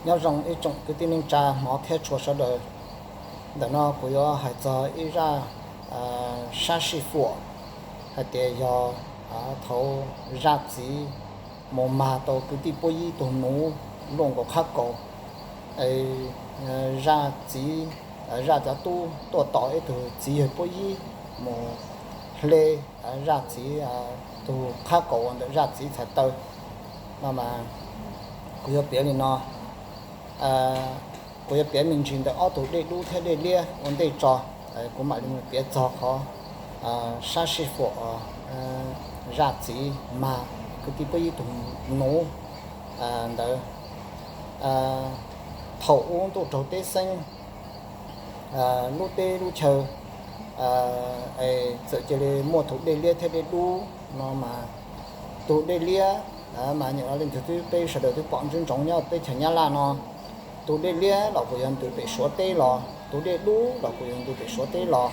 Nyob zoo ib tsoom kwv tij neej tsa hmov thiab tshua sawv daws. Ntawm no kuv yuav hais txog ib zaj sab sij huam hais tias yog thaum zaj txiv mus mag tau kwv tij puab yib tug nuv luaj nkaus qhab kaus, zaj txiv, zaj cov tub tuaj tos ib tug txiv yawg puab yib mus hle zaj txiv tug qhab kaus ntawm zaj txiv txhais taw no mas kuv yuav piav li no. Kuv yuav piav me ntsis ntawm ob tug dej dub thiab dej liab ua ntej tso, kuv mam li mus piav txog qhov sab sij huam zaj txiv mag kwv tij puab yib tug nuv ntawd. Thaum ub ntuj raug teb xeeb, lub teb lub chaw es txawm cia li muaj tus dej liab thiab dej dub no mas tus dej liab mas nyuam qhuav li ntawd twb peb sawv daws twb pom ntsoov ntsoov nyob teb chaws Nyab Laj no. Tus dej liab los kuj yog ntws pem Suav teb los, tus dej dub los kuj yog ntws pem Suav teb los.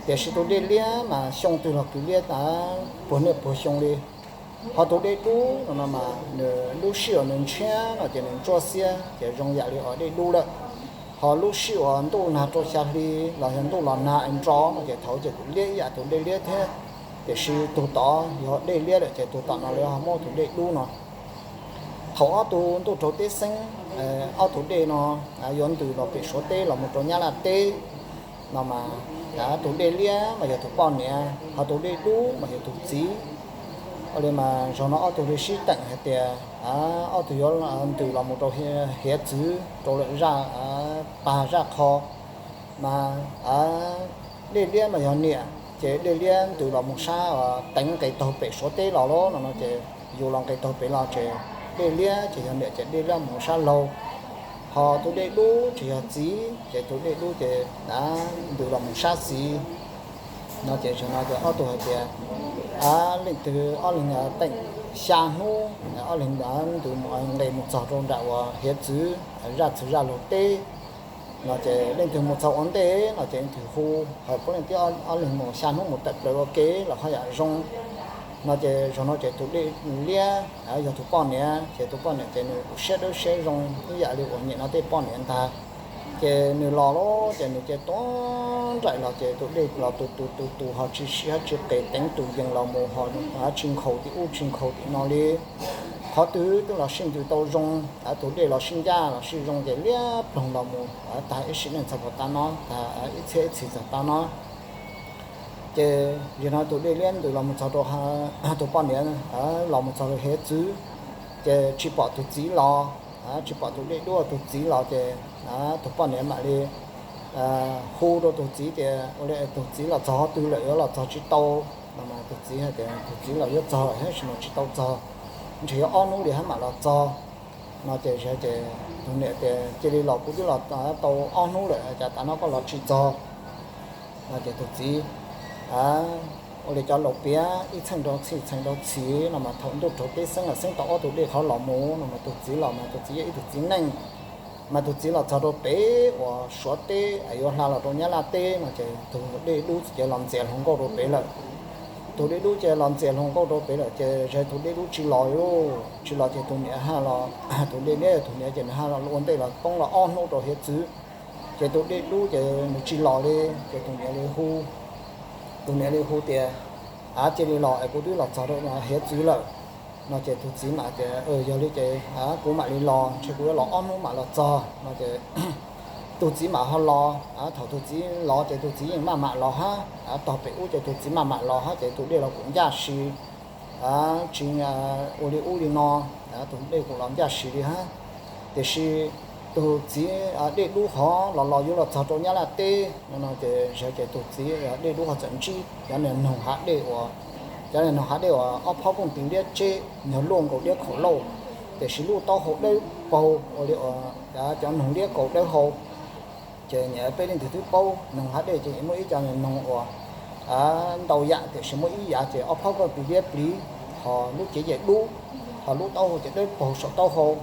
Tiam sis tus dej liab mas xyoo twg los kws liab puag niaj puag xyoo li. Ho tus dej dub no no mas nws lub sij uas nws ntshiab no ces nws ntsuab xiab ces zoo yam li uas dej dub lawm. Ho lub sij uas ntuj nag rau xya hli los yog ntuj los nag es nrov no ces thaum ces kuj liab ib yam tus dej liab thiab. Tiam sis tus tod yog dej liab lawm ces tus tom no lawv ho muab tus dej dub no. Thaum ob tug ntuj raug teb xeeb, ob tug dej no yuav ntws los pem Suav teb los mus rau Nyab Laj teb no mas tus dej liab mas yog tus poj niam, ho tus dej dub mas yog tus txiv. Ua li mas zaum no ob tug li sib teem hais tias ob tug yuav ntws los mus rau hiav txwv rau lawm zaj pag zaj qho. Mas dej liab mas yog niam, ces dej liab ntws los mus sab teev nqes taug pem Suav teb los lauj no no ces yus los nqes taug pem los ces dej liab ces yog niam ces dej liab mus sab laug. Ho tus dej dub ces yog txiv, ces tus dej dub ces ntws los mus sab txiv. No ces zaum no ces ob tug hais tias leej twg ob leeg teem xya hnub, ob leeg ntws nqes mus txog rau nram uas hiav txwv zaj txwv zaj laug teb. No ces leej twg mus txog ua ntej no ces leej twg hu, ho puav leej tib ob leeg mus xya hnub mus tawm plaws ua ke los haj yam zoo. No ces zaum no ces tus dej liab yog tus poj niam, ces tus poj niam ces nws kuj siab dawb siab zoo ib yam li uas niaj hnub no tej poj niam ntag. Ces nws los lauj, ces nws ces tuav nraim los ces tus dej los tus tus tus tus ho tsis siab tsis qes teev tus yees los mus ho tsis nkhaus tim ub tsis nkhaus tim no li. Qhov twg twb los sij ntws tau zoo, tus dej los sij ncaj los sij zoo ces liab ploog los mus tag ib sim neej txog puag ta no, tag ib txhiab ib txhis txog ta no. Ces yog no tus dej liab ntws los mus txog rau tus poj niam los mus txog rau hiav txwv, ces tsis pom tus txiv los, tsis pom tus dej dub tus txiv los ces tus poj niam mam li hu rau tus txiv tias ua li tus txiv los txog qhov twg lawm, yuav los txog tsis tau no mas tus txiv hais tias tus txiv los yuav txog lawm tab sis mas tsis tau txog, ntshe yuav ob hnub li hab mam los txog. No ces ces tus niam tias cia li los, kuv twb los tau ob hnub lawm cas tav no koj los tsis txog? No ces tus txiv, ua li cov laus piav ib txheej rau txhij txheej rau txhij no mas thaum ntuj raug teb xeeb los xeeb tau ob tug dej qhov los mus no mas tus txiv los mas tus txiv yog ib tug txiv neej. Mas tus txiv los txog rau pem uas Suav teb es yuav hla los rau Nyab Laj teb no ces tus dej dub ces los ntxias hluas nkauj rau pem lawm. Tus dej dub ces los ntxias hluas nkauj rau pem lawm ces zaum tus dej dub tsis los li, tsis los ces tus niam haj los, tus dej liab tus niam ces nws haj los ua ntej los poob los ob hnub rau hiav txwv. Ces tus dej dub ces nws tsis los li, ces tus niam li hu, tus niam li hu tias, av, cia li los es kuv twb los txog rau hiav txwv lawm. No ces tus txiv mam tias, yog li ces kuv mam li los, ntshe kuv yuav los ob hnub mam los txog no ces tus txiv mam ho los. Thaum tus txiv los ces tus txiv yeej maj mam los hab, tog pem ub ces tus txiv maj mam los hab ces tus dej los kuj ncaj si, tsis ua li ub li no, tus dej kuj los ncaj si li hab. Tiam sis tus txiv dej dub hov los los yuav los txog rau Nyab Laj teb no no ces zaum ces tus txiv dej dub ho txawm ntsib cov niag noog hav dej uas, cov niag noog hav dej uas ob phob kooj tis liab tseb, nyog luaj nkaus liab khaum lauj, tiam sis lub taub hau dawb paug ua li uas cov noog liab kaus dawb hau. Ces nyiam peb leej twg twb paub noog hav dej ces muaj ib co noog uas ntau yam tiam sis muaj ib yav ces ob phob kooj tis liab pliv, ho lub cev ces dub, ho lub taub hau ces dawb paug saum taub hau.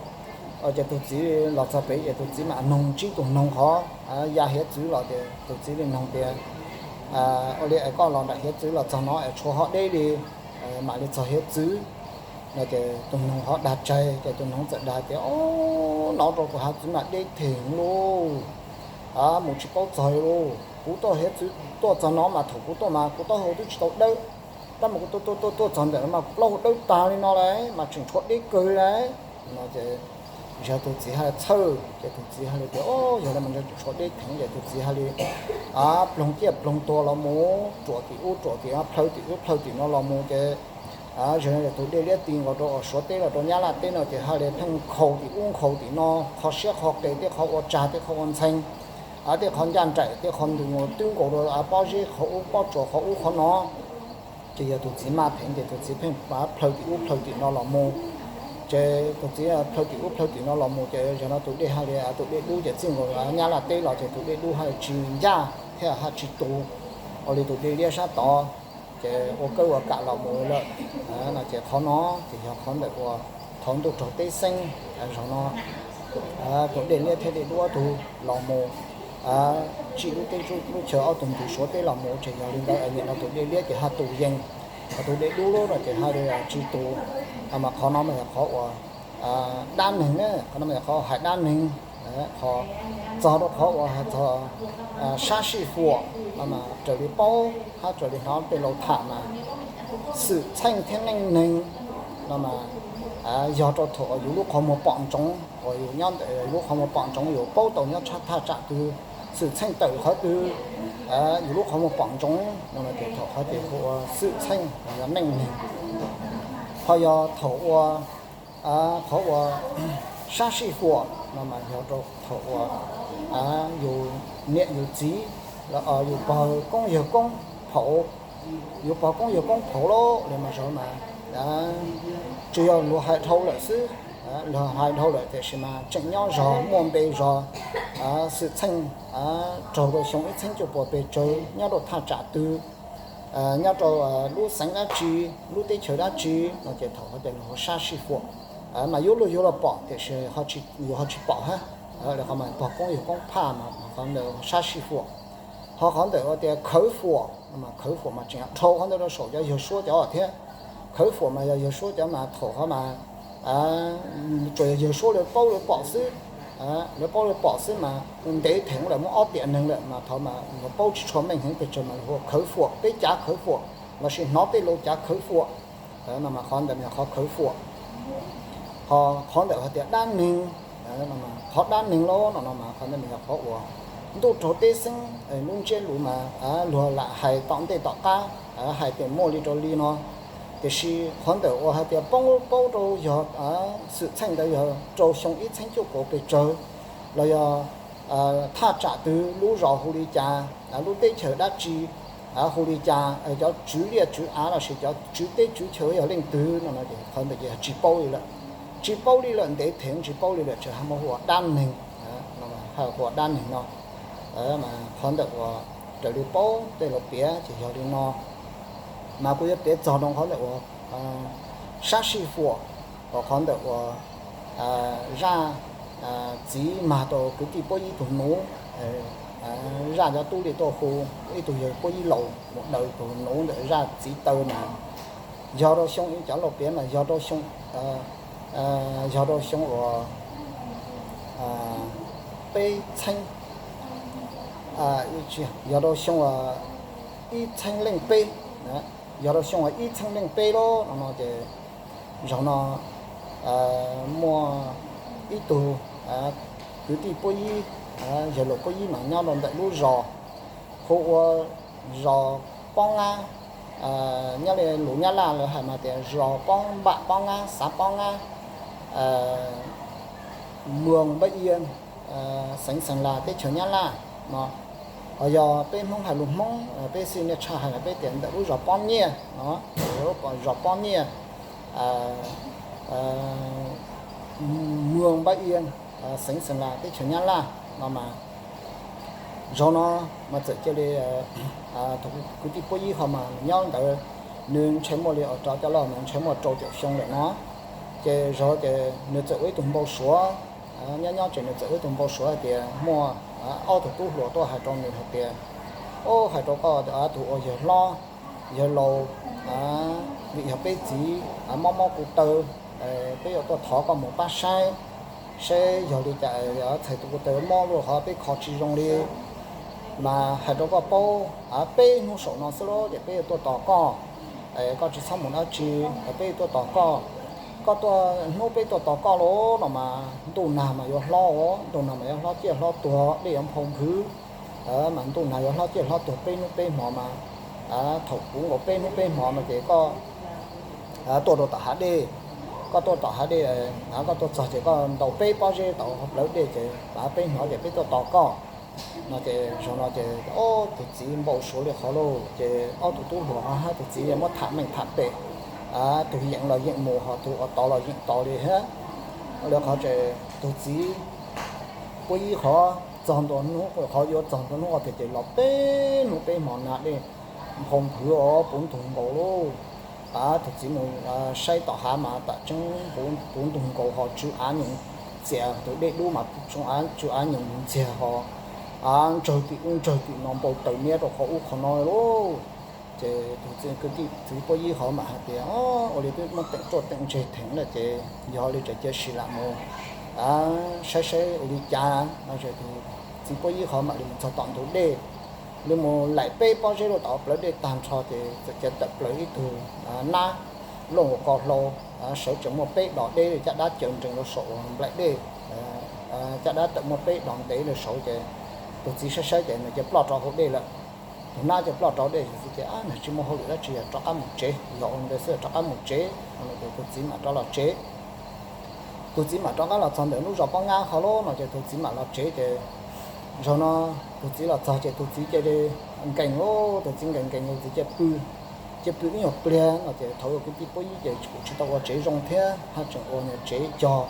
Ces tus txiv los txog pem ces tus txiv mam noog ntsib tus noog hov ya hiav txwv los ces tus txiv li noog tias, ua li es koj los nram hiav txwv los txog no es tshuav ho deb li, mam li txog hiav txwv? No ces tus noog ho dag tsaig, ces tus noog txawm dag tias, Ob, no rau kuv hav txwv mas deb theem lauj, mus tsis paub txog li lauj. Kuv tuaj hiav txwv tuaj txog no mas thaum kuv tuaj mas kuv taub hau twb tsis tau dawb, tab mas kuv tuaj tuaj tuaj tuaj txog ntawm no mas kuv plaub hau dawb tag li no lawm mas tseem tshuav deb kawg li lauj. No ces yog tus txiv hais txhawj, ces tus txiv hais li tias, Yog li mas ntshe tseem tshuav deb theem. Ces tus txiv hais li ploog ciaj ploog tuag los mus, ruam tim ub ruam tim no, plhaw tim ub plhaw tim no los mus ces zaum no tus dej liab ti nkaus rau Suav teb los rau Nyab Laj teb no ces hais li pheej nkhaus tim ub nkhaus tim no, qhov siab qhov qis, tej qhov ua tsag, tej qhov ua ntxhee, tej qhov ncaj nraim, tej qhov ntws, twb nkaus rau pob zeb qhov ub, pob tsuas qhov ub qhov no. Ces yog tus txiv maj theem ces tus txiv pheej plhaw tim ub plhaw tim no los mus. Ces tus txiv plhaw tim ub plhaw tim no los mus ces zaum no tus dej hais li, tus dej dub ces txij nkaus Nyab Laj teb los ces tus dej dub hais li tsis ncaj thiab hais tsis tus, ua li tus dej liab sab tod, ces ua kawb ua kam los mus lawm. No ces qhov no ces yog qhov ntawm uas thaum ntuj raug teb xeeb, zaum no tus dej liab thiab dej dub ob tug los mus tsim lub teb lub chaw, ob tug ntws Suav teb los mus ces yog li ntawd nim no tus dej liab ces hais tus yees, tus dej dub no ces hais li tsis tus. Mas qhov no mas yog qhov uas dab neeg na, qhov no mas yog qhov hais dab neeg. Qhov txog rau qhov uas hais txog sab sij huam no mas raws li paub hab raws li hnov tej laus tham mas xwm txheej thiab neej neeg no mas yog rau thaum uas yus lub qhov muag pom ntsoov, uas yus nyob ntawm yus lub qhov muag pom ntsoov yus paub tau nyob thaj tsam twg, xwm txheej tawm qhov twg, yus lub qhov muag pom ntsoov no mas ces thaum qhov ces hu ua xwm txheej los yog neej neeg. Ho yog thaum ua qhov uas sab sij huam no mas yog rau thaum uas yus niam yus txiv, yus pog koob yawg koob phaum, yus pog koob yawg koob phaum lauj li mas zaum mas tsuas yog luag hais dhau lawm xwb. Luag hais dhau lawm tiam sis mas tseem nyob zog muaj npe zog, xwm txheej raug rau xyoo ib txheeb cuaj puas pes tsawg nyob rau thaj tsam twg, nyob rau lub xeev dab tsi, lub teb chaws dab tsi no ces thaum qhov ces luag hu sab sij huam. Mas yuav luag yuav los pom tiam sis yus ho tsis pom hab, li qhov mas pog koob yawg koob phaj mas qhov ntawd sab sij huam. Ho qhov ntawm ua tias khawv huam, khawv huam mas tseem dhau qhov ntawd rau saum cov yawg suab cov thiab. Khawv huam mas yog yawg suab cov mas thaum qhov mas tsuas yog yawg suab lawv paub lawv pom xwb, lawv paub lawv pom xwb mas ntev theem lawm muaj ob tiam neeg lawm mas thaum mas luag paub tsis tshua meej heev pes tsawg mas luag hu ua khawv huam, peb cav khawv huam lossis hnov tej laus cav khawv huam. No mas qhov ntawd yog qhov khawv huam. Ho qhov ntawm hais tias dab neeg, qhov dab neeg lauj no no mas qhov ntawd yog qhov uas ntuj raug teb xeeb, lub ntsiab lus mas luag lam hais tom ntej tom qab, hais tias muaj li rau li no. Tiam sis qhov ntawm uas hais tias poob paub rau yog xwm txheej ntawd yog rau xyoo ib txheeb cuaj puas pes tsawg, los yog thaj tsam twg, lub zos hu li cas, lub teb chaws dab tsi hu li cas, cov tswv liaj tswv av lossis cov tswv teb tswv chaw yog leej twg no no ces qhov ntawd ces tsis paub li lawm. Tsis paub li lawm, ntev theem tsis paub li lawm, tseem ho muaj hu ua dab neeg. Hu ua dab neeg no mas qhov ntawm uas raws li paub tej laus piav ces yog li no. Mas kuv yuav piav txog rau qhov ntawm uas sab sij huam, uas qhov ntawm uas zaj txiv mag rau kwv tij puab yib tug nuv, zaj cov tub li tuaj hu ib tug yawg puab yib laus mus daws tug nuv ntawm zaj txiv taw mas yog rau xyoo, cov laus piav mas yog rau xyoo, yog rau xyoo uas peb txheeb, yog rau xyoo ib txheeb leej peb, yog rau xyoo ib txheeb leej peb lauj no no ces zaum no muaj ib tug kwv tij puab yib, yawg laus puab yib mas nyob rau ntawm lub zos hu ua zos Pob Ngab, nyob li lus Nyab Laj lawv hais mas tias zos Pob Npam Pob Ngab, xav Pob Ngab, muas Npab Ia, xeev Xeem Las, teb chaws Nyab Laj no. Ho yog peb Hmoob hais lus Hmoob, peb xij niaj tshaj hais no peb tias ntawm lub zos Pob Nyiaj no, zos Pob Nyiaj, muas Npab Ia, xeev Xeem Las, teb chaws Nyab Laj no mas zaum no mas txawm cia li tus kwv tij puab yib ho mas nws nyob ntawd, nws ntshe muaj li os rov cov loj mas ntshe muaj rau caum xyoo lawm no. Ces zaum ces nws txawm ua ib tug npau suav, nyob nyob ces nws txawm ua ib tug npau suav hais tias muaj ob tug tub hluas tuaj hais rau nws hais tias, Au, hais rau koj, tus uas yawg hlob, yawg laus, vim yog peb txiv mob mob kuv taw, peb yuav tuaj thov koj mus pab saib, saib yog li cas txhais tus kuv taw mob luaj qhov peb kho tsis zoo li. Mas hais rau koj paub, peb hnub saum no xwb los ces peb yuav tuaj tos koj. Koj tsis txhob mus dab tsi, peb yuav tuaj tos koj. Koj tuaj, hnub peb tuaj tos koj los no mas ntuj nag mas yuav hlob, ntuj nag mas yuav hlob ciaj hlob tuag, dej yuav nphau nphwv. Mas ntuj nag yuav hlob ciaj hlob tuag peb hnub peb hmo mas, thaum puv nkaus peb hnub peb hmo no ces koj tuaj rau tom hav dej. Koj tuaj tom hav dej, koj tuaj txog ces koj ntaus peb pob zeb tom plawv dej ces peb hnov ces peb tuaj tos koj. No ces zaum no ces tus txiv npau suav li qhov lauj, ces ob tug tub hluas ho hab tus txiv muab tham meej tham pem, tus yeem los yeem mus ho tus uas tod los yeem tod li hab. Li qhov ces tus txiv puab ib qhov txog ntua hnub, qhov yuav txog ntua hnub tiag ces los peb hnub peb hmo nag dej nphau nphwv os, puv ntug nkaus lauj. Tus txiv mus saib tom hav mas tam tseeb puv ntug nkaus ho tsw av nyoos, txias tus dej dub mas tsw av nyoos ntxiag ho ntsawg tim ub ntsawg tim no npau taws miab rau qhov ub qhov no lauj. Ces tus txiv kwv tij txiv puab ib qhov mam hais tias, ua li twb muab teem ruaj teem ntseg theem lawm ces yog li tseem cia sim lam mus saib saib ua li cas no. Tus txiv puab ib qhov mam li mus txog tom ntug dej, li mus laim peb pob zeb rau tom plawv dej tag nrho ces txawm cia tawm plaws ib tug nab looj ua ko hlau, sawv tsees muaj peb dos deb li caj dab caws nrees rau saum nplaim dej, caj dab tawm muaj peb dos ntev rau saud ces tus txiv saib saib ces nws cia ploj rau hauv dej lawm. Tus nab cia ploj rau dej ces txiv tias, nws tsis muaj hauj lwm dab tsi, rov qab mus tsev, yog ua ntawd xwb rov qab mus tsev. Tus txiv mam rov los tsev. Tus txiv mam rov qab los txog ntawm lub zos pob nyab qhov lauj no ces tus txiv mam los tsev ces zaum no tus txiv los txog ces tus txiv cia li nkees lauj, tus txiv nkees nkees tus txiv cia pw, cia pw ib nyuag pliag no ces thaum ua kwv tij puab ib ces kuv tsis tau ua tsev zoo thiab haj tseem ua nyuag tsev cog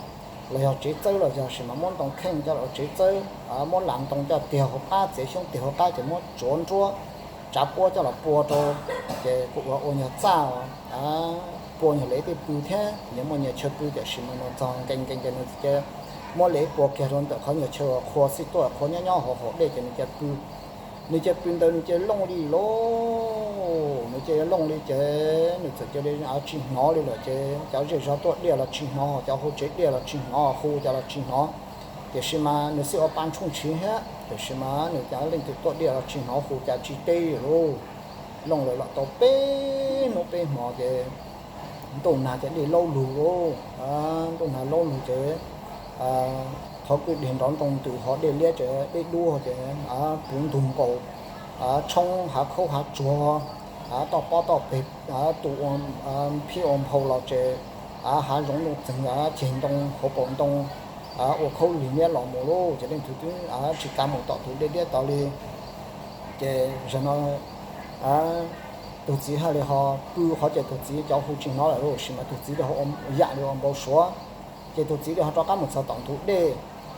los yog tsev txawb los yog sis mas muab ntoo kheej coj los ua tsev txawb, muab las ntoo coj tiag hauv qab, txiav xyoob tiag hauv qab ces muab tsuav nruab, tsav puab coj los pua rau, ces kuv ua ua nyuag txaj, pua nyuag lev tej pw thiab nyias muaj nyias chaw pw. Tiam sis mas nws txog nkees nkees ces nws cia muab lev pua kiag rau ntawm qhov nyuag chaw uas qhua xij tuaj, qhua nyob nyob hauv hauv dej ces nws cia pw. Nws cia pw ntawd nws cia looj li lauj, nws cia looj li ces nws txawm cia li tsis hnov li lawm ces cov zej zog tuaj diaj los tsis hnov, cov hauv tsev diaj los tsis hnov, hu cov los tsis hnov. Tiam sis mas nws xij ua pa ntshooj tshiv thiab, tiam sis mas nws cov leej twg tuaj diaj los tsis hnov, hu cas tsis teb li lauj. Looj lawm los tau peb hnub peb hmo ces ntuj nag ces dej laub lug lauj. Ntuj nag laub lug ces qhov kwj deg nrov nroo ntws ho dej liab ces dej dub ces puv ntug nkaus, tshoob hav khaub hav tsuag, toj pob toj peg, tu phib ua nphau los ces hav zoov ntoo txeeg, ceg ntoo hauv paus ntoo ua khaub lig miab los mus lauj. Ces leej twg twb tsis kav mus tom tus dej liab tod li. Ces zaum no tus txiv haj li ho pw qhov ces tus txiv cov hu tsis hnov lawm lauj, sis mas tus txiv ho yam li ua npau suav. Ces tus txiv li ho rov qab mus txog tom ntug dej,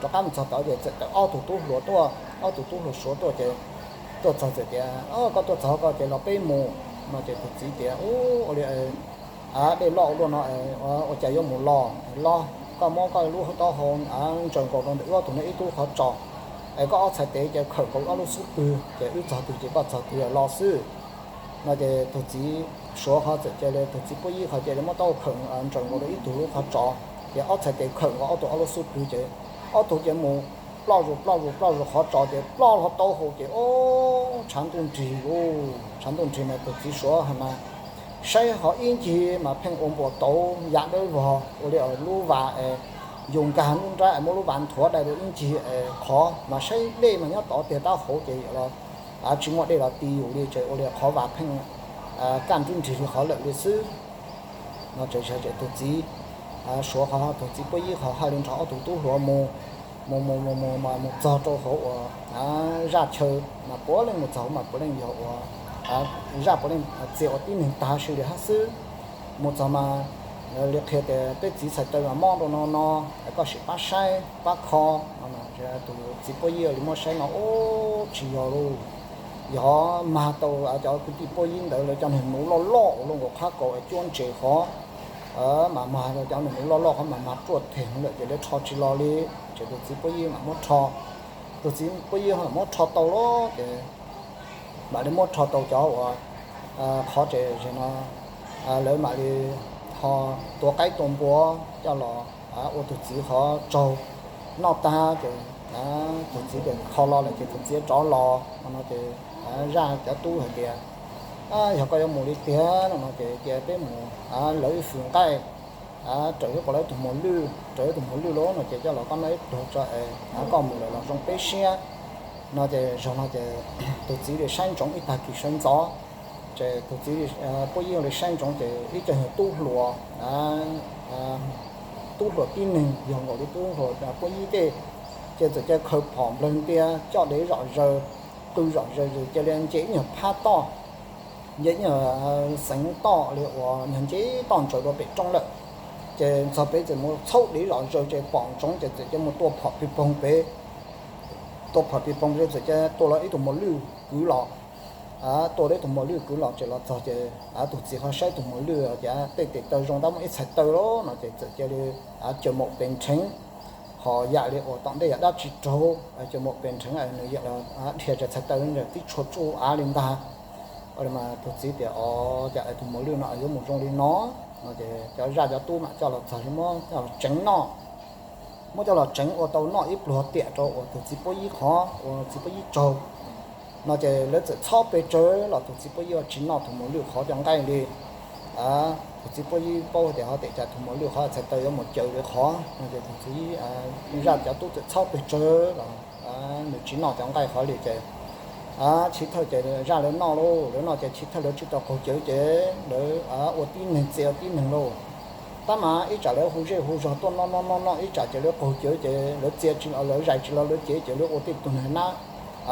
rov qab mus txog tod ces txawm tawm ob tug tub hluas tuaj, ob tug tub hluas suav tuaj ces tuaj txog txawm tias, koj tuaj txog koj ces los peb mus. No ces tus txiv tias, ua li dej loj ua luaj no, ua cas yuav mus los los, koj muab koj lub taub hau ntsaws nkaus rau ntawm wb ob tug no ib tug qhov tsos, es koj ob txhais tes ces khawm nkaus ob lub xub pwg ces wb txog twg ces koj txog twg los xwb. No ces tus txiv suav qhov txawm cia li, tus txiv puab yib qhov cia li muab taub hau khawm ntsaws nkaus rau ib tug lub qhov tsos, ces ob txhais tes khawm nkaus ob tug ob lub xub pwg ces ob tug ces mus ploj zus ploj zus ploj zus qhov tsos ces ploj hlo taub hau ces o, tshav ntuj nrig lauj. Tshav ntuj nrig mas tus txiv suav hais mas saib ho ib ncig mas pheej ua npuas tauv yam dawb vog ua li lub vas es yus nkag nruab nrab es muab lub vas nthuav dai rau ib ncig es qhov mas saib dej mas nyob tod tiag, taub hau ces los tsis muaj dej los ti yus li, ces ua li qhov vas pheej kaj nruj nrig li qhov lawm li xwb. No ces tus txiv suav qhov, tus txiv puab yib qhov haj li nrog ob tug tub hluas mus, mus mus mus mus mas mus txog rau hauv uas zaj chaw mas puav leej mus txog hauv mas puav leej yog uas zaj puav leej txias ua tib neeg tag sis li hab xwb. Mus txog mas li qhia tias peb txiv txhais taw mas mob rau no no, koj sim pab saib pab kho. Tus txiv puab yib li muab saib no ub tsis yog lauj, yog mag tau cov kwv tij puab yib ntawd lawv cov niag nuv loj loj ua luaj nkaus qhab kaus es cuab ntses qhov, mas mag cov niag nuv loj loj qhov mas mag ruaj theeg lawm ces lawv rho tsis los li. Ces tus txiv puab yib mam muab rho, tus txiv puab yib mam muab rho tau lawm ces mam li muab rho tau cov uas qhov tsev no lawv mam li ho tua qaib tua npua coj los ua tus txiv qhov tsaug noj tag ces tus txiv tias kho los lawm ces tus txiv rov los no ces zaj cov tub hais tias, Yog koj yuav mus li tiag no no ces cia peb mus lawv ib fwm nqaij raws ib qho lawv tus muas lwj, raws ib tus muas lwj lauj no ces coj los koj noj ib pluag tso es koj mus lawm los zoo peb siab no ces zaum no ces tus txiv li saib ntsoov ib tag kis sawv ntxov ces tus txiv Puab Yib li saib ntsoov ces ib co yog tub hluas, tub hluas tib neeg yog nkaus li tub hluas Puab Yib tej, ces txawm cia khaws phom nplawg ntias coj dev zom zaws, qw zom zaws cia li nce ib nyuag phab toj, nce ib nyuag xeev toj li uas nyuag nce toj ntsaws dua pem roob lawm. Ces txog pem txawm mus txhaub dev zom zaws ces pom ntsoov ces txawm cia mus tua phom pig poog pem, tua phom pig poog ces txawm cia tua los ib tug muas lwj kwv los. Tua los ib tug muas lwj kwv los ces los txog ces tus txiv qhov saib tus muas lwj ces tej tes taw zoo tab muaj ib txhais taw lauj no ces txawm cia li caws maum pes nrheev, ho yam li uas tom ntej yog dab tsi raug, caws maum pes nrheev nws yam li dhia txhais taw ntawd tib tshua tsuj av li ntag. Ua li mas tus txiv tias, Os, cas es tus muas lwj no yuav mus zoo li no? No ces cov zaj cov tub mam coj los txog muab coj los tseev noj. Muab coj los tseev ua tau noj ib pluag tiam rau uas tus txiv Puab Yib qhov uas txiv Puab Yib tsaug no ces lawv txawm txhob pes tsawg los tus txiv Puab Yib ua tsis noj tus muas lwj qhov cov nqaij li. Tus txiv Puab Yib paub tias ho tias cas tus muas lwj qhov txhais taw yuav mus caws li qhov no ces tus txiv zaj cov tub txawm txhob pes tsawg los nws tsis noj cov nqaij qhov li ces chiv thawj ces zaj lawv noj lauj, lawv noj ces chiv thawj lawv tsis tau qaug cawv ces lawv ua tib neeg txia ua tib neeg lauj. Tab mas ib tsam lawv hu zej hu zog tuaj noj noj noj noj ib tsam ces lawv qaug cawv ces lawv txia tsis los lawv zais tsis los lawv cev ces lawv ua tej tug niag nab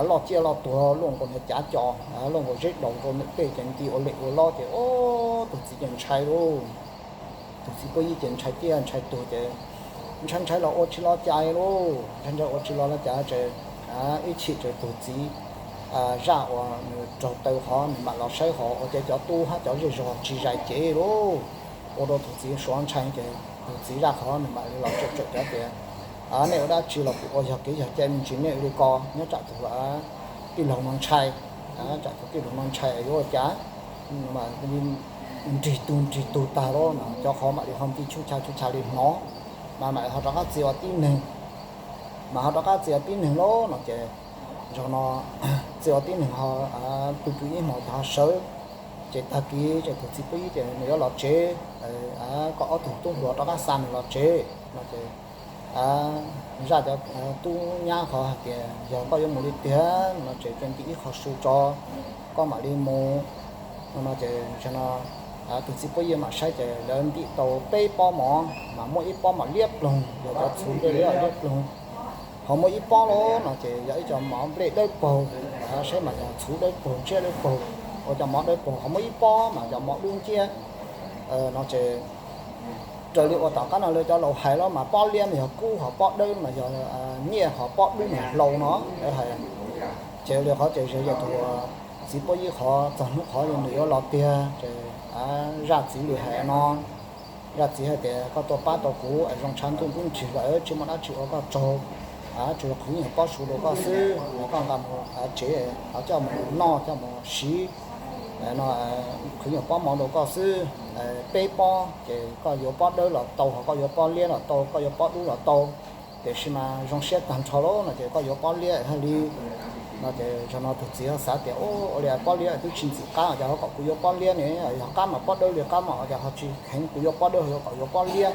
loj ciaj loj tuag luaj nkaus niag cav co, luaj nkaus zeb daus rau ntawm tej ces nti ua lem ua lob ces ub tus txiv ces ntshai lauj. Tus txiv Puab Yib ces ntshai ciaj ntshai tuag ces ntshai ntshai los ua tsis los cas lauj, ntshai ntshai ua tsis los los cas ces ib chim ces tus txiv zaj uas nws raug taw qhov nws mam los saib qhov ua cas cov tub hab cov zej zog tsis zais cev lauj. Ua rau tus txiv suav ntshai ces tus txiv zaj qhov nws mam li los tsawm tsawm cov tias, Nej ua dab tsi los kuv ua yog kev yog cai me ntsis nej ua li ko nyob tsam tus tij laug no ntshai, tsam tus tij laug no ntshai yuav ua cas. Nrig tug nrig tug tag lauj no cov qhov mam li ho nti tshub cha tshub cha li hnov, mas mam li ho rov qab txia ua tib neeg. Mas ho rov qab txia ua tib neeg lauj no ces zaum no txia ua tib neeg ho pw pw ib hmos ces ho sawv. Ces tag kis ces tus txiv Puab Yib ces nws yuav los tsev, kom ob tug tub hluas rov qab xa nws los tsev no ces zaj cov tub nyab qhov hais tias yog koj yuav mus li tiag no ces cia ntim ib qho su tso, koj mam li mus no ces zaum no tus txiv Puab Yib mam saib ces lawv ntim tau peb pob mov mas muaj ib pob mov liab ploog yog cov txhuv nplej liab liab ploog, ho muaj ib pob lauj no ces yog ib co mov nplej dawb paug, saib mas yog txhuv dawb paug ntsiab dawb paug, ua cov mov dawb paug, ho muaj ib pob mas cov mov dub nciab no ces raws li uas tom qab no lawv cov laus hais los mas pob liab mas yog kub, ho pob dawb mas yog nyiaj, ho pob dub mas yog hlau no lawv hais. Ces ua li qhov ces yog tus txiv Puab Yib qhov txog hnub qhov nws yuav los tiag ces zaj txiv li hais no. Zaj txiv hais tias koj tuaj pab tau kuv es zoo tshav ntuj ntub nrig lawm tsis muaj dab tsi ua koj tsaug, tsuas yog qhwv nyuag pob su rau koj xwb, koj nqa mus tsev ho coj mus noj coj mus siv no, qhwv nyuag pob mov rau koj xwb, peb pob ces koj yuav pob dawb los tau, ho koj yuav pob liab los tau, koj yuav pob dub los tau, tiam sis mas zoo siab tag nrho lauj no ces koj yuav pob liab haj li no ces zaum no tus txiv xav tias ua li pob liab twb tsis ntxim qab ces ho kom kuv yuav pob liab ne, yog qab mas pob dawb li qab mas ces ho tsis kheev kuv yuav pob dawb, ho kom yuav pob liab,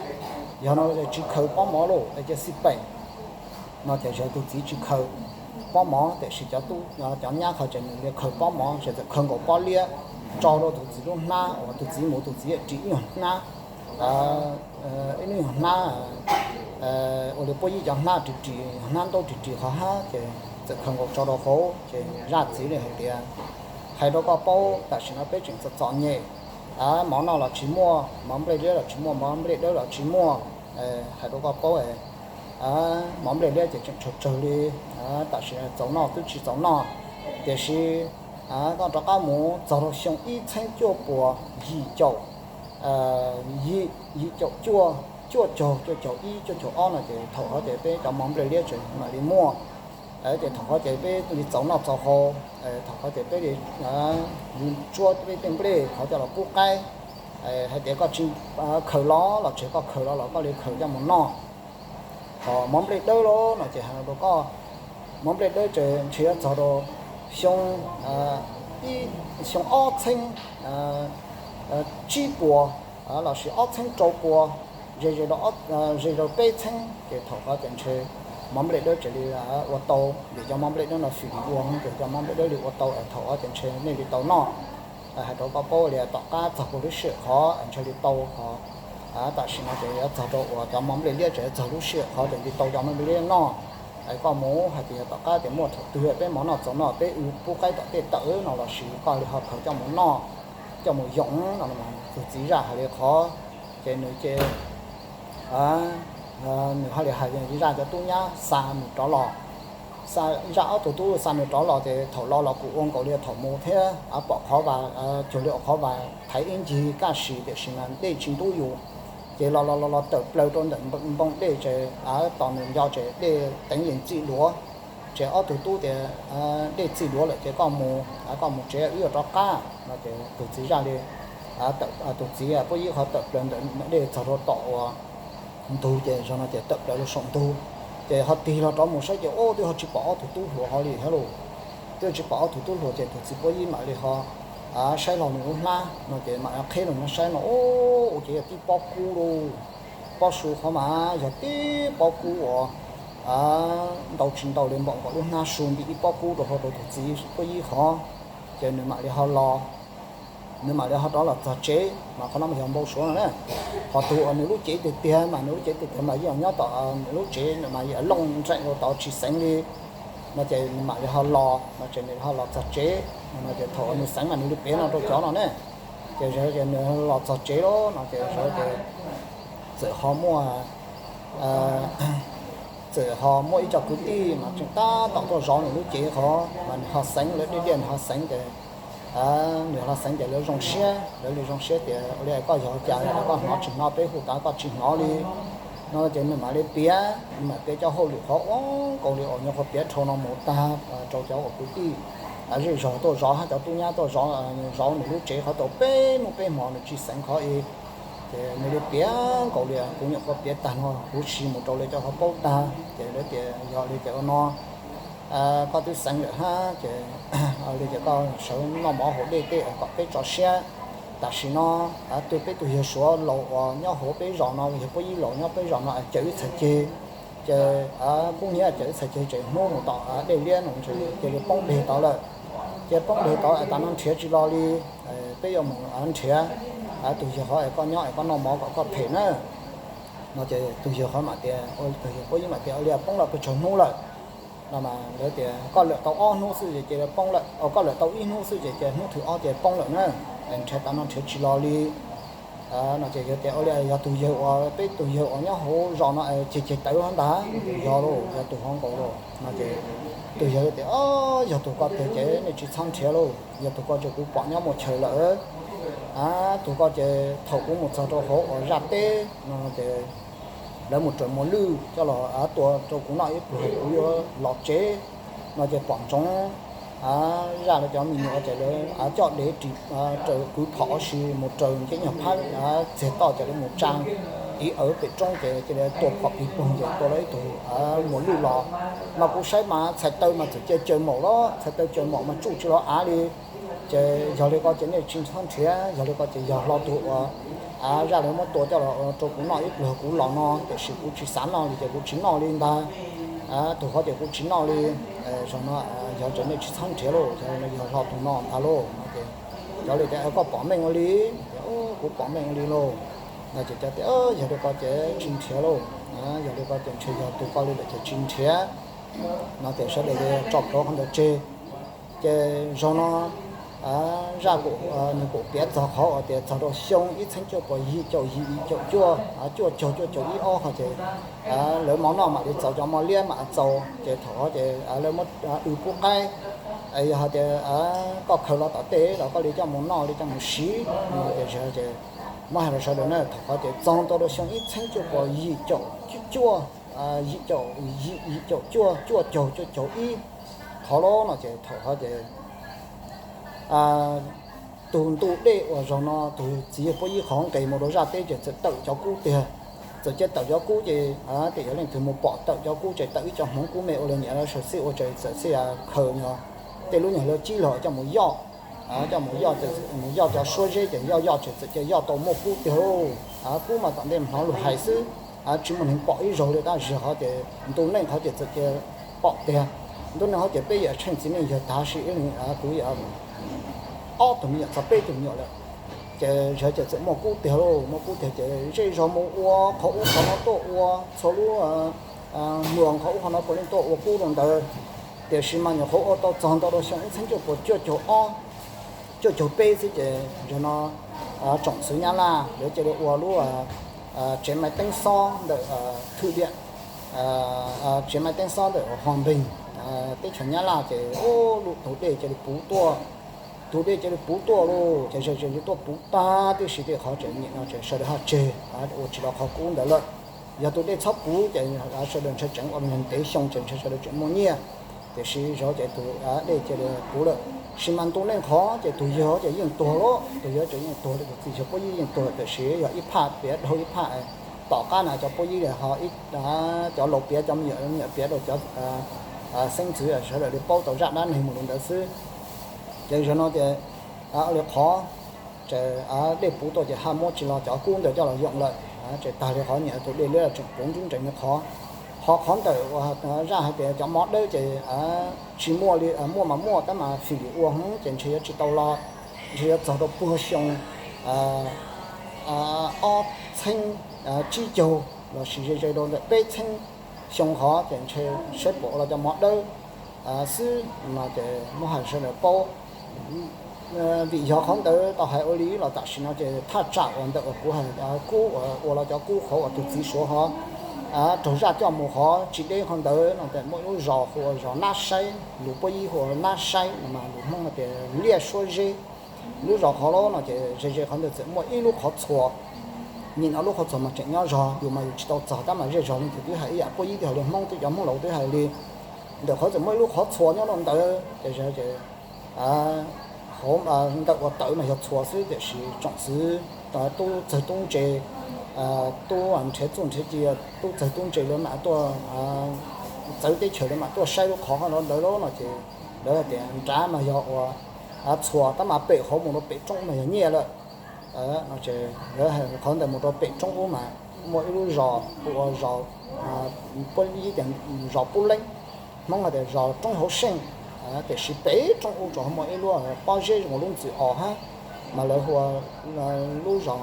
yog no tsis khaws pob mov lauj es cia xij peem no ces zaum tus txiv tsis khaws pob mov tiam sis cov tub cov nyab qhov ces nws li khaws pob mov ces txawm khaws nkaus pob liab tso rau tus txiv lub hnab uas tus txiv mus tus txiv ris ib nyuag hnab, ib nyuag hnab ua li Puab Yib cov hnab ris ris, hnab ntaub ris ris qhov hab ces txawm khaws nkaus tso rau hauv ces zaj txiv li hais tias hais rau koj paub tam sim no peb tseem txom txom nyem, mov noj los tsis muaj, mov nplej liab los tsis muaj, mov nplej dawb los tsis muaj, hais rau koj paub mov nplej liab ces tseem tsawg tsawg li, tam sim txaus noj twb tsis txaus noj, tiam sis koj rov qab mus txog rau xyoo ib txheeb cuaj puas yim caum, yim caum cuaj, cuaj caug, cuaj caug ib, cuaj caug ob no ces thaum qhov ces peb cov mov nplej liab tseem mam li muaj, ces thaum qhov ces peb li txaus noj txaus haus, thaum qhov ces peb li tsuab peb tej nplej qhov coj los pub qaib, Hais tias koj tsis khaws los los tsis, koj khaws los los koj li khaws coj mus noj. Ho mov nplej dawb los no ces hais rau koj, mov nplej dawb ces ntshe yuav txog rau xyoo, ib, xyoo ob txheeb tsib puas lossis ob txheeb rau pua, ze ze rau, ze rau peb txheeb ces thaum qhov ces ntshe mov nplej dawb ces li ua tau, vim cov mov nplej dawb no xws li ua ces cov mov nplej dawb li ua tau, thaum qhov ces ntshe nej li tau noj. Hais rau koj paub li tom qab txog puag lub sij hawm qhov ntshe li tau qhov. Tam sim no ces yuav txog rau uas cov mov nplej liab ces yuav txog lub sij hawm qhov ces li tau cov mov nplej liab noj. Koj mus hais tias yog tom qab tias muaj thaum twg peb mov noj txaus no peb wb pub qaib tom tej tawm no lossis koj li ho khaws coj mus noj, coj mus yoo no. Tus txiv zaj hais li qhov, ces nws ces nws ho li hais zaj cov tub nyab xa nws rov los. Xa, zaj ob tug tub xa nws rov los ces thaum los los kuj ua nkaus li thaum mus thiab, pom qhov vas, cuag li qhov vas thaiv ib ncig kaj si tiam sis mas dej tsis ntub yus. Ces los los los los tawm plaws rau ntawm npoo dej ces tos nws nco ces dej teev yees txij duav. Ces ob tug tub tias dej txij duav lawm ces koj mus, koj mus tsev wb yuav rov qab no ces tus txiv zaj li, tus txiv Puab Yib qhov tawm plaws ntawm dej txog rau tom uas ntug ces zaum no ces tawm plaws rau saum ntug. Ces ho tig los rov mus saib ces ub twb ho tsis pom ob tug tub hluas ho li thiab lauj. Twb tsis pom ob tug tub hluas ces tus txiv Puab Yib mam li ho saib los nws lub hnab no ces mam qhib los no saib no ub ua ces yog tib pob kub lauj. Pob su qhov mas yog tib pob kub uas ntau tsis ntau li npaum nkaus lub hnab su nti ib pob kub rau hauv rau tus txiv Puab Yib qhov. Ces nws mam li ho los, nws mam li ho rov los txog tsev mas qhov no mas yog npau suav no na. Ho tus uas nws lub cev tiag tiag mas nws lub cev tiag tiag mas yeej nyob tom nws lub tsev mas yeej looj nreem rau tod tsis xeev li. No ces nws mam li ho los no ces nws ho los txog tsev no ces thaum uas nws xeev mas nws li piav no rau cov no ne. Ces nws los txog tsev lawm no ces txawm ho muaj, txawm ho muaj ib co kwv tij mas tseem tab tom tuaj zov nws lub cev qhov mas nws ho xeev, lawv diaj diaj nws ho xeev ces, nws ho xeev ces lawv zoo siab, lawv li zoo siab tias ua li koj yog cas koj hnov tsis hnov peb hu tas koj tsis hnov li. No ces nws mam li piav, nws mam piav cov hauj lwm qhov ua nkaus li uas nyuam qhuav piav dhau no mus tag rau cov uas kwv tij zej zog tuaj zov hab cov tub nyab tuaj zov nws lub tsev qhov tau peb hnub peb hmo nws tsis xeev qhov i. Ces nws li piav nkaus li kuv nyuam qhuav piav tag no huv si mus rau li cov qhov paub tag ces lawv tias yog li ces ua no, koj twb xeev lawm hab ces li ces koj sawv noj mov haus dej tej kom peb tso siab. Tam sim no twb peb tus yawg Suav laus uas nyob hauv peb zos no, yawg Puab Yib laus nyob peb zos no caws ib txhais ceg. Ces kuv niam caws ib txhais ceg ces hnub mus tom dej liab no cia li poob deg tod lawm. Ces poob deg tod tas no nrhiav tsis los li. Peb yuav mus nrhiav tus yawg qhov es koj nyob es koj noj mov kom koj phem na. No ces tus yawg qhov mam tias, tus yawg Puab Yib mam tias ua li poob lawm pes tsawg hnub lawm. No mas lawv tias koj lawm tau ob hnub xwb ces cia li poob lawm, koj lawm tau ib hnub xwb ces cia hnub thib ob ces poob lawm na. Nrhiav tas no nrhiav tsis los li. No ces yawg tias ua li yog tus yawg uas peb tus yawg uas nyob hauv zos no ceg ceg tawv ntag, yog lauj, yog tus hov nkaus lauj. No ces tus yawg tias yog tus ko tiag ces nej tsis txhob nrhiav lauj, yog tus ko ces kuv pom nyob muaj chaw lawm. Tus ko ces thaum kuv mus txog rau hauv uas zaj teb no ces lawv mus raws muas lwj coj los tua rau kuv noj ib pluag kuv yuav los tsev. No ces pom ntsoov zaj lawv cov me nyuam ces lawv coj dev ris raws kwv phom si mus raws ncej nyuag phab txiag toj ces lawv mus tsa tiv awv pem roob ces cia li tua phom pig pug ces tua lawv ib tug muas lwj los. Mas kuv saib mas txhais taw mas txawm cia caws maum los, txhais taw caws maum mas tsuj tsis los av li. Ces yog li ko ces nej tsis txhob nrhiav, yog li ko ces yog hlo tus uas zaj lawv muab tua coj los rau kuv noj ib pluag kuv los no, tiam sis kuv tsis xav noj li ces kuv tsis noj li ntag. Tus hov ces kuv tsis noj li. Zaum no yog ces nej tsis txhob nrhiav lauj, yog hlo tus no ntag lauj. No ces cov li tias koj pom meej ua li, kuv pom meej ua li lauj. No ces cov tias yog li ko ces tsis nrhiav lauj, yog li ko ces ntshe yog tus ko li lawm ces tsis nrhiav. No ces sawv daws tso plhuav qhov ntawd tseg. Ces zaum no zaj nws kuj piav txog qhov uas tias txog rau xyoo ib txheeb cuaj puas yim caum yim, yim caum cuaj, cuaj caug, cuaj caum ib ob hov ces lawv mov noj mam li txaus, cov mov liab mam txaus ces thaum hov ces lawv muab wb pub qaib. Yog hais tias koj khaws los tom tej los koj li coj mus noj li coj mus siv no ces, ces muab hais rau sawv daws na, thaum hov ces txog ntua rau xyoo ib txheeb cuaj puas yim caum cuaj, yim caum yim, yim caum cuaj, cuaj caug, cuaj caug ib hov lauj no ces thaum hov ces tus ntu dej uas zaum no tus txiv yawg Puab Yib qhov nqes mus rau zaj teb ces txawm tawm cov kub tiag. Txawm cia tawm cov kub ces, tias yog leej twg mus pom tawm cov kub ces tawm ib co hmoov kub me ua li nyiam sawv xij ua ces txawm xij khaws nyog tej lub nyuag lawv cib los coj mus yoj, coj mus yoj, mus yoj cov suab zeb ces yoj yoj ces txawm cia yoj tau muaj kub tiag lauj. Kub mas tom ntej hnov lus hais xwb, tsis muaj neeg pom ib zaug li tab sis qhov ces ntu neej qhov ces txawm cia pom tiag. Ntu neej qhov ces peb yawm tsheej txiv neej yog tav sis ib leeg kuv ob tug me nyuam txog peb tug me nyuam lawm. Ces zov ces txawm muaj kub tiag lauj, muaj kub tiag ces zej zog mus ua qhov ub qhov no tuaj ua, txhua lub hmo qhov ub qhov no puav leej tuaj ua kub rau ntawd. Tiam sis mas nyuam qhuav ua tau txog ntau rau xyoo ib txhiab cuaj puas cuaj caug ob, cuaj caug peb xwb ces zov no tsoom xwv Nyab Laj lawv cia li ua lub tsev maiv teeb xob ntawm thwj diam, tsev maiv teeb xob ntawm Hos Npeeg, teb chaws Nyab Laj ces ua lub tus dej cia li puv tuaj. Tus dej cia li puv tuaj lauj, ces ze ze li tuaj puv tag tib si tej qhov ces nim no ces sawv daws haj tseg ua tsis tau qhov kub ntawd lawm. Yog tus dej txhob puv ces sawv daws ntshe tseem ua ntev xyoo ces ntshe sawv daws tseem muaj nyiaj. Tiam sis zov ces tus dej cia li puv lawm. Sis mas ntu neej qhov ces tus yawg ces yeej tuag lauj, tus yawg ces yeej tuag li, tus txiv yawg Puab Yib yeej tuag tiam sis yog ib phaj piav dhau ib phaj. Tom qab na cov Puab Yib ho cov laus piav, cov me nyuam piav rau cov xeeb ntxwv sawv daws li paub tau zaj dab neeg mus li ntawd xwb. Ces zov no ces li qhov ces dej puv tuaj ces haj muab tsis los cov kub ntawd coj los yoom lawm. Ces tag li qhov nyiam tus dej liab tseem puv nrub nrees li qhov. Ho qhov ntawm zaj hais tias cov mov dawb ces tsis muaj li, muaj mas muaj tab mas fim lim ua heev ces ntshe yuav tsis tau los, ntshe yuav txog rau puag xyoo ob txheeb tsib caug lossis ze ze rau ntawm peb txheeb xyoo qhov ces ntshe saib puas ua los cov mov dawb xwb no ces muab hais sawv daws paub. Vim yog qhov ntawd tau hais ua li los tam sim no ces thaj tsam uas ntawm uas kuv hais kub uas ua los cov kub qhov uas tus txiv Suav ho raug zaj coj mus qhov tsis deb qhov ntawd no ces muaj ib lub zos hu ua zos Nab Saib, lus Puab Yib hu ua Nab Saib no mas lus Hmoob tias liaj suab zeb. Lub zos qhov lab no ces ze ze qhov ntawd txawm muaj ib lub qhov txhuas. Nim no lub qhov txhuas mas tseem nyob zog, yus mas yus tsis tau txog tab mas zej zog leej twg twb hais ib yam, Puab Yib twb hais li, Hmoob twb cov Hmoob laus twb hais li. Ntawm qhov txawm muaj ib lub qhov txhuas nyob rau ntawd ces hauv ntawm uas tawv mas yog txhuas xwb tiam sis tsoom xwv tub txawg tub ntse, tub nrhiav txuj nrhiav ci, tub txawg tub ntse lawv mam tuaj, txawv teb chaws lawv mam tuaj saib lub qhov no ntawd lab no ces lawv tias nrad mas yog ua txhuas tab mas pem qhov mus rau pem roob mas yog nyiaj lawm. Qhov ntawd mus rau pem roob ub mas muaj ib lub zos hu ua zos, Puab Yib tias zos Pub Leeb, Hmoob hais tias zos Roob Hauv Seej. Tiam sis pem roob ub tsuas muaj ib lub pob zeb zoo lub ntxwm os hab, mas lawv hu ua lub zos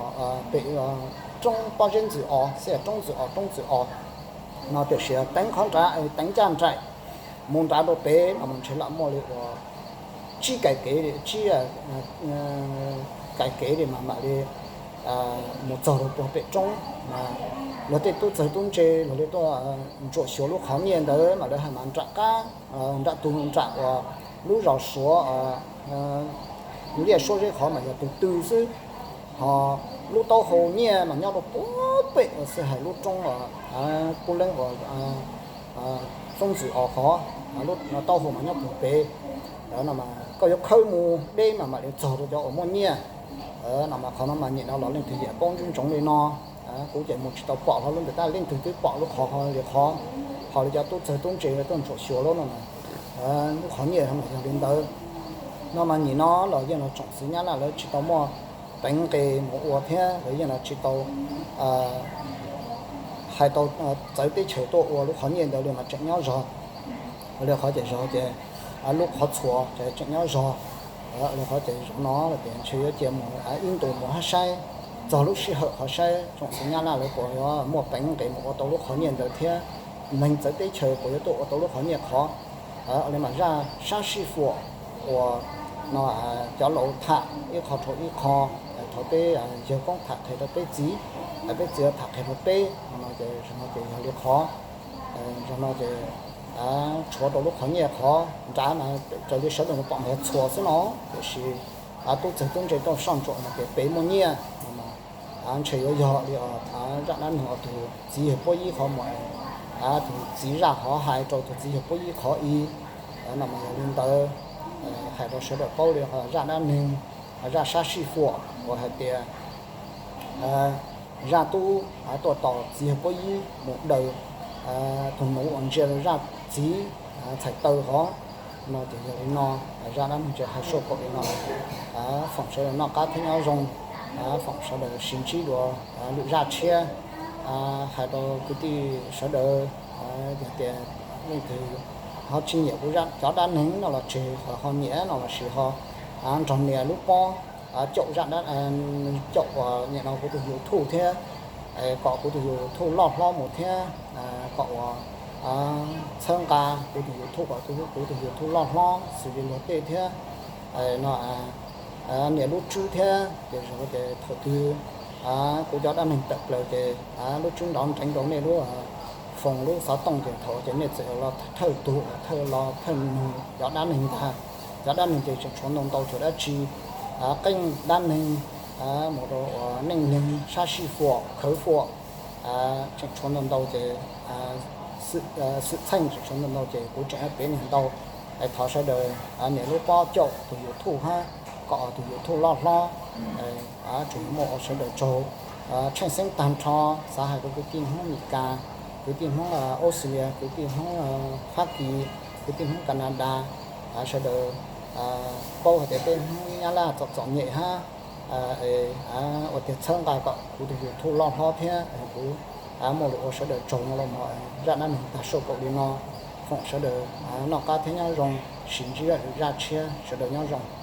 pem roob pob zeb ntxwm os xwb, Roob Ntxwm Os, Roob Ntxwm Os no. Tiam sis teev qhov nrad, teev ncaj nraim mus nrad rau pem no mas ntshe lam muaj li uas tsib kais kev li, tsib kais kev li mas mam li mus txog rau puag pem roob mas luag tej tub txawg tub ntse luag li tuaj ntsuam xyuas lub qhov nyiaj ntawd mas lawv hais mas nram qab, nram tus nram uas lub zos Suav liaj suab zeb qhov mas yog tus tw xwb. Ho lub taub hau nyiaj mas nyob rau puag pem uas xij hais lub roob Pub Leeb uas Roob Ntxwm Os qhov, lub taub hau mas nyob puag pem. No mas koj yuav khawb mus deb mas mam li txog rau cov uas muaj nyiaj. No mas qhov no mas nim no los leej twg yeej paub ntsoov ntsoov li no. Kuv ces mus tsis tau pom hlo lub ntawd tab leej twg twb pom lub qhov li qhov, ho li cov tub txawg tub ntse tuaj ntsuam xyuas lub no, lub qhov nyiaj mas yog li ntawd. No mas nim no los yeej los tsoom xwv Nyab Laj lawv tsis tau muaj peev nqe mus ua thiab lawv yeej los tsis tau hais tau txawv teb chaws tuaj ua lub qhov nyiaj ntawd li mas tseem nyob zog. Li qhov ces zog ces lub qhov txhuas ces tseem nyob zog. Li qhov ces zog no ces ntshe yuav cia mus ib ntus mus hab saib txog lub sij hawm qhov saib tsoom xwv Nyab Laj lawv puas yuav muaj peev nqe mus ua tau lub qhov nyiaj ntawd thiab neeg txawv teb chaws puas yuav tuaj ua tau lub qhov nyiaj qhov. Li mas zaj sab sij huam uas no cov laus tham ib qho rau ib qho, thaum peb yawg koob tham qhia rau peb txiv, peb txiv tham qhia rau peb no ces zog no ces yog li qhov, zog no ces tshuav rau lub qhov nyiaj qhov nrad mas raws li sawv daws pom mas yog txhuas xwb no, tiam sis tub txawg tub ntse tuaj soj ntsuam no ces pem muaj nyiaj no mas ntshe yuav yog li zaj dab neeg uas tus txiv yawg Puab Yib qhov mus, tus txiv zaj qhov hais rau tus txiv yawg Puab Yib qhov i. No mas yog li ntawd, hais rau sawv daws paub li zaj dab neeg zaj sab sij huam uas hais tias zaj tub tuaj tos txiv yawg Pob Yib mus daws tus nuv uas ntsia zaj txiv txhais taw hov no ces yog li no. Zaj dab neeg ces hais soj kaum li no. Foom sawv daws noj qab thiab nyob zoo, foom sawv daws sib ntsib dua lwm zaj tshiab. Hais rau kwv tij sawv daws, yog tias leej twg ho tsis nyiam kuv cov dab neeg no los tseg, ho nyiam no los sis ho nrog nias lub pob caum zaj, caum uas nim no kuv tus YouTube thiab, kom kuv tus YouTube loj hlob mus thiab, kom uas txhawb nqa kuv tus YouTube, kom kuv tus YouTube loj hlob xws li luag tej thiab no, nias lub tswb thiab. Ces zoo ces thaum twg kuv cov dab neeg tawm plaws ces lub tswb nrov nreev rau nej lub foos lub xov tooj ces thaum ces nej txawm los thawj tug, thawj los thawj nug cov dab neeg ntag. Cov dab neeg ces tseem tshuav ntau ntau, tshuav dab tsi qeej dab neeg mus rau uas neej neeg sab sij huam khawv huam tseem tshuav ntau ntau ces xwm txheej tseem tshuav ntau ntau ces kuv tseem piav niag ntau. Thov sawv daws nias lub pob caum tus YouTube hab, kom tus YouTube loj hlob. Tsuas yog muaj ua sawv daws tsaug, tsheej xeeb tag nrho. Xav hais rau kwv tij Hmoob Mes Kas, kwv tij Hmoob Australia, kwv tij Hmoob Fab Kis, kwv tij Hmoob Canada, sawv daws paub hais tias peb Hmoob Nyab Laj txom txom nyem hab, ua tiag txhawb nqa kom kuv tus YouTube loj hlob thiab. Kuv muaj lus ua sawv daws tsaug no los mas zaj dab neeg tag soj kaum li no. Foom sawv daws noj qab thiab nyob zoo, sib ntsib zaj tshiab, sawv daws nyob zoo.